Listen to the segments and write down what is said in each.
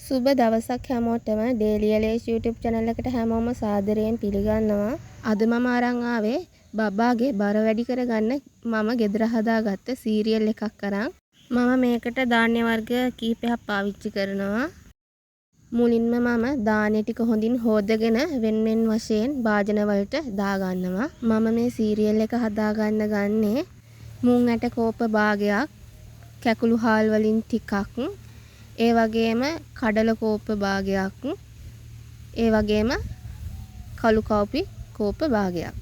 සුබ දවසක් හැමෝටම ඩේලි ඇලේෂ් YouTube channel එකට හැමෝම සාදරයෙන් පිළිගන්නවා. අද මම අරන් ආවේ බබාගේ බර වැඩි කරගන්න මම ගෙදර හදාගත්ත සීරියල් එකක් අරන්. මම මේකට ධාන්‍ය වර්ග කීපයක් පාවිච්චි කරනවා. මුලින්ම මම ධාන්‍ය ටික හොඳින් හෝදගෙන වෙන් වෙන් වශයෙන් භාජන වලට දාගන්නවා. මම මේ සීරියල් එක හදාගන්න ගන්නේ මුං ඇට කෝප භාගයක්, කැකුළු හාල් වලින් ටිකක්, ඒ වගේම කඩල කෝප්ප භාගයක්, ඒ වගේම කළු කව්පි කෝප්ප භාගයක්.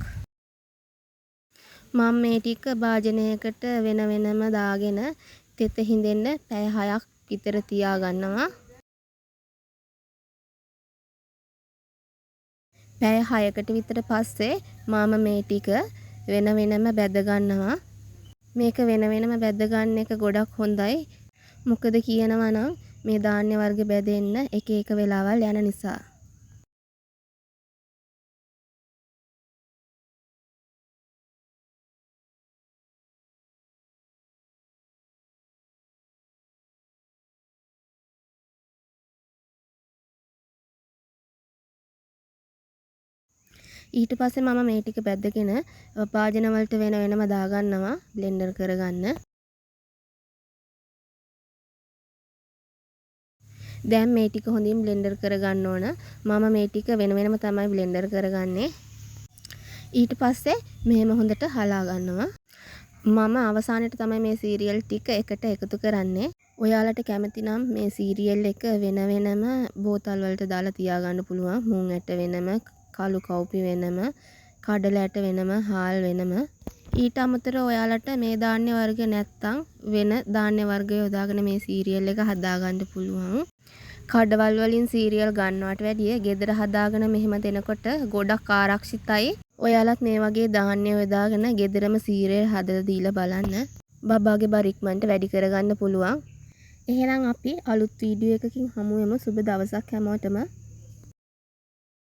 මම මේ ටික භාජනයකට වෙන වෙනම දාගෙන තෙත හිඳෙන්න පැය 6ක් විතර තියාගන්නවා. පැය 6කට විතර පස්සේ මම මේ ටික වෙන වෙනම බැද ගන්නවා. මේක වෙන වෙනම බැද ගන්න එක ගොඩක් හොඳයි. මොකද කියනවා නම් මේ ධාන්‍ය වර්ග බැදෙන්න එක එක වෙලාවල් යන නිසා. ඊට පස්සේ මම මේ ටික බැදගෙන භාජන වලට වෙන වෙනම දාගන්නවා බ්ලෙන්ඩර් කරගන්න. දැන් මේ ටික හොඳින් බ්ලෙන්ඩර් කරගන්න ඕන. මම මේ ටික වෙන වෙනම තමයි බ්ලෙන්ඩර් කරගන්නේ. ඊට පස්සේ මෙහෙම හොඳට හලා ගන්නවා. මම අවසානයේ තමයි මේ සීරියල් ටික එකට එකතු කරන්නේ. ඔයාලට කැමති නම් මේ සීරියල් එක වෙන වෙනම බෝතල් වලට දාලා තියාගන්න පුළුවන්. මුං ඇට වෙනම, කළු කව්පි වෙනම, කඩල ඇට වෙනම, හාල් වෙනම. ඊට අමතරව ඔයාලට මේ ධාන්‍ය වර්ග නැත්තම් වෙන ධාන්‍ය වර්ග යොදාගෙන මේ සීරියල් එක හදාගන්න පුළුවන්. කඩවල් වලින් සීරියල් ගන්නවට වැඩිය ගෙදර හදාගෙන මෙහෙම දෙනකොට ගොඩක් ආරක්ෂිතයි. ඔයාලත් මේ වගේ ධාන්‍ය යොදාගෙන ගෙදරම සීරියල් හදලා දීලා බලන්න. බබාගේ බර ඉක්මනට වැඩි කරගන්න පුළුවන්. එහෙනම් අපි අලුත් වීඩියෝ එකකින් හමු වෙමු. සුබ දවසක් හැමෝටම.